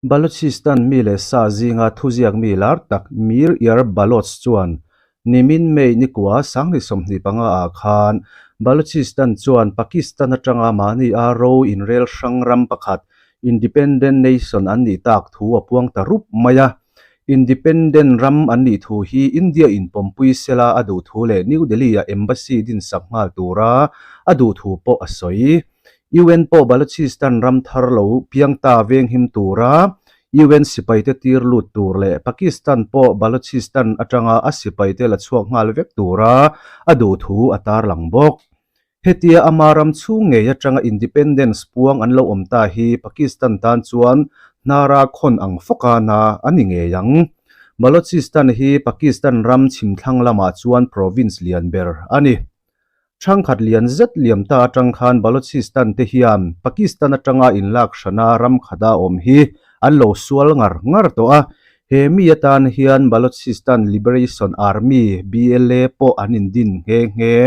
Balochistan mi leh sa zinga thuziak mi lar tak Mir Yar Baloch chuan nimin May nikua 2025 ah khan Balochistan chuan Pakistan atanga mahni a ro inrel hrang ram pakhat Independent Nation an nih tak thu a puang ta rup mai a. Independent ram an nih thu hi India in pawmpui sela a duh thu leh New Delhi-a embassy dinsak nghal tura a duh thu pawh a sawi. UN pawh Balochistan ram thar lo piang ta venghim tura UN sipaite tir lut tur leh Pakistan pawh Balochistan atanga a sipaite la chhuak nghal vek tura a duh thu a tarlang bawk. Hetia ama ram chhung ngei atanga independence puang an lo awm ta hi Pakistan tan chuan hnara khawn ang fawka na a ni ngei ang. Balochistan hi Pakistan ram chhimthlang lamah chuan province lian ber a ni. Thangkhat lian zet liam ta atang khan Balochistan te hian Pakistan atanga inlak hrana ram khata awm hi an lo sual ngar ngar tawh a, he mi atan hian Balochistan Liberation Army, BLA, pawh an indin nghe nghe.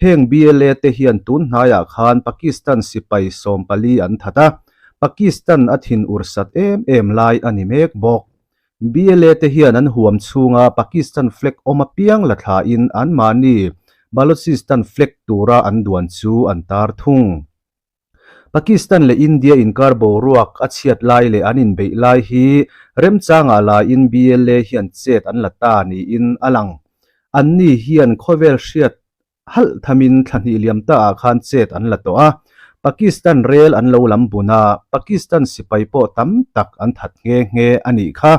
Heng BLA te hian tun hnaiah khan Pakistan sipai 14 an that a, Pakistan a thin ursat em em lai a ni mek bawk. BLA te hian an huam chhunga Pakistan flag awm apiang la thlain anmahni Balochistan flag tura an duan chu an tar thung. Pakistan leh India inkar boruak a chhiat lai leh an inbeih lai hi remchangah laiin BLA hian chet an la ta niin a lang. Anni hian khawvel hriat halh thamin thla hnih liam ta ah khan chet an la tawh a, Pakistan rel an lo lam bun a, Pakistan sipai pawh tam tak an that nghe nghe a nih kha.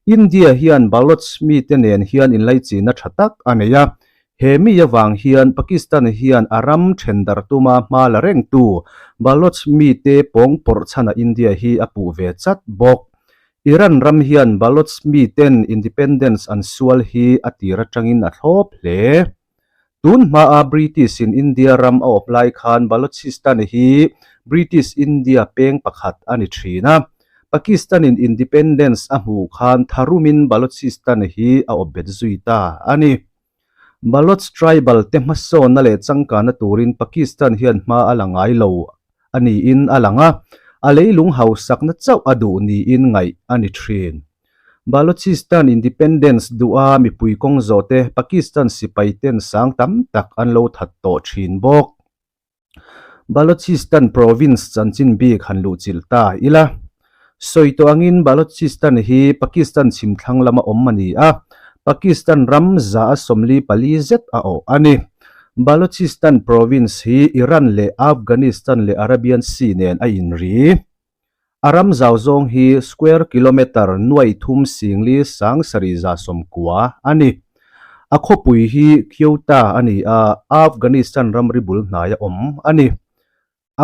India hian Baloch mite nen hian inlaichina tha tak a nei a, he mi avang hian Pakistan hian a ram then dar tuma hma la rengtu Baloch mite pawng pawrh chhanah India hi a puh ve chat bawk. Iran ram hian Baloch miten independence an sual hi a tir atangin a thlawp hle. Tun hmaa British in India ram a awp lai khan Balochistan hi British India peng pakhat a ni thin a. Pakistan in independence a hmuh khan tharumin Balochistan hi a awp bet zui ta a ni. Baloch tribal te hmasawnna leh changkanna turin Pakistan hian hma a la ngai lo a niin a lang a, a leilung hausakna chauh a duh niin ngaih a ni thin. Balochistan independence duha mipui kawng zawhte Pakistan sipai ten sang tam tak an lo that tawh thin bawk. Balochistan province chanchin bik han luhchilh ta ila. Sawi tawh angin Balochistan hi Pakistan chhimthlang lama awm a ni a, Pakistan ram za a 44 zet a awh a ni. Balochistan province hi Iran leh Afghanistan leh Arabian Sea nen a inri. A ram zau zawng hi square kilometre nuai thum singli 7790 a ni. A khawpui hi Quetta a ni a, Afghanistan ramri bul hnaia awm a ni.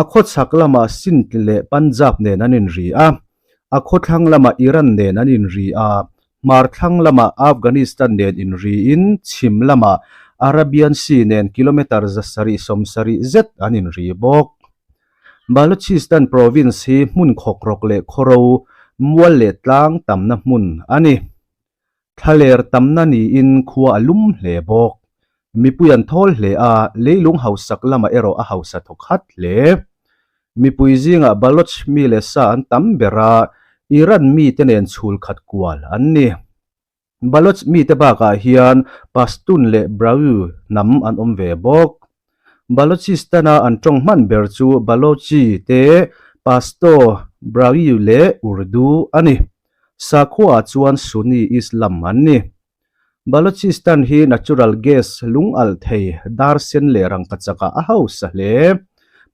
A khawchhak lamah Sindh leh Punjab nen an inri a, a khawthlang lamah Iran nen an inri a, hmar thlang lamah Afghanistan nen inriin chhim lamah Arabian Sea nen kilometre 770 zet an inri bawk. Balochistan province hi hmun khawkrawk leh khawro, mual leh tlang tamna hmun a ni. Thlaler tamna niin khua a lum hle bawk. Mipui an thawl hle a, leilung hausak lamah erawh a hausa thawk khat hle. Mipui zingah Baloch mi leh sa an tam ber a, Iran mite nen chhul khat kual an ni. Baloch mite bakah hian Pashtun leh Brahui hnam an awm ve bawk. Balochistan-a an tawng hman ber chu Balochi te, Pashto, Brahui leh Urdu a ni. Sakhuaah chuan Sunni Islam an ni. Balochistan hi natural gas lung alh thei dar sen leh rangkachakah a hausa hle.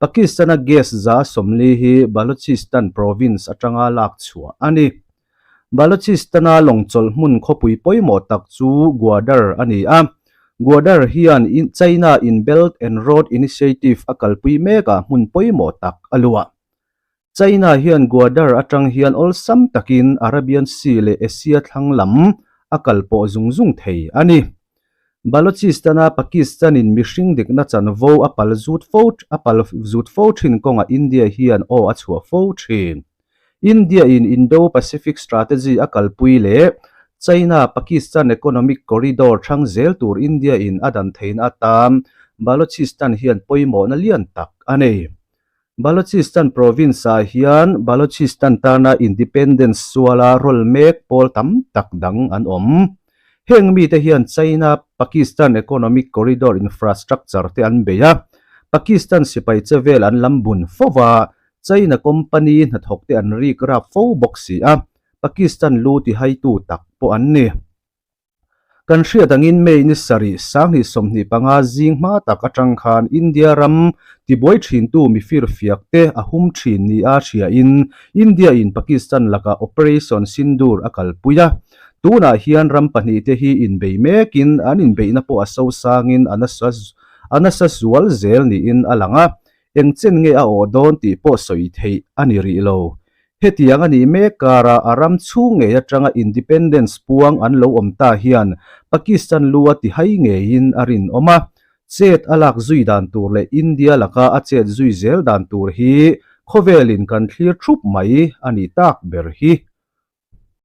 Pakistan-a gas 40% hi Balochistan province atanga lak chhuah a ni. Balochistan-a lawngchawlh hmun khawpui pawimawh tak chu Gwadar a ni a. Gwadar hian China in Belt and Road Initiative a kalpui mekah hmun pawimawh tak a luah. China hian Gwadar atang hian awlsam takin Arabian Sea leh Asia thlang lam a kalpawh zung zung thei a ni. Balochistan-a Pakistan-in mihring dikna chanvo a pal zut fo a pal zut fo thin kawngah India hian aw a chhuah fo thin. India in Indo-Pacific Strategy a kalpui leh China-Pakistan Economic Corridor thang zel tur India in a dan theihna atan Balochistan hian pawimawhna lian tak a nei. Balochistan province-ah hian Balochistan tana independence suala rawl mek pawl tam tak dang an awm. Heng mite hian China Pakistan Economic Corridor infrastructure te an bei a, Pakistan sipai che vel an lam bun fo va, China company hnathawk te an rik rap fo bawk si a, Pakistan lu tihaitu tak pawh an ni. Kan hriat angin May ni sarih 2025 zing hma tak atang khan India ram tibuai thintu mifir fiak te a hum thin nia hriain India in Pakistan lakah Operation Sindoor a kalpui a. Tunah hian ram pahnihte hi inbei mekin an inbeihna pawh a sosangin a nasa zual zel niin a lang a. Eng chen nge a awh dawn tih pawh sawi theih a ni rih lo. Hetiang a nih mek karah a ram chhung ngei atanga independence puang an lo awm ta hian Pakistan lu a tihai ngeiin a rinawm a. Chet a lak zui dan tur leh India laka a chet zui zel dan tur hi khawvelin kan thlir thup mai a nih tak ber hi.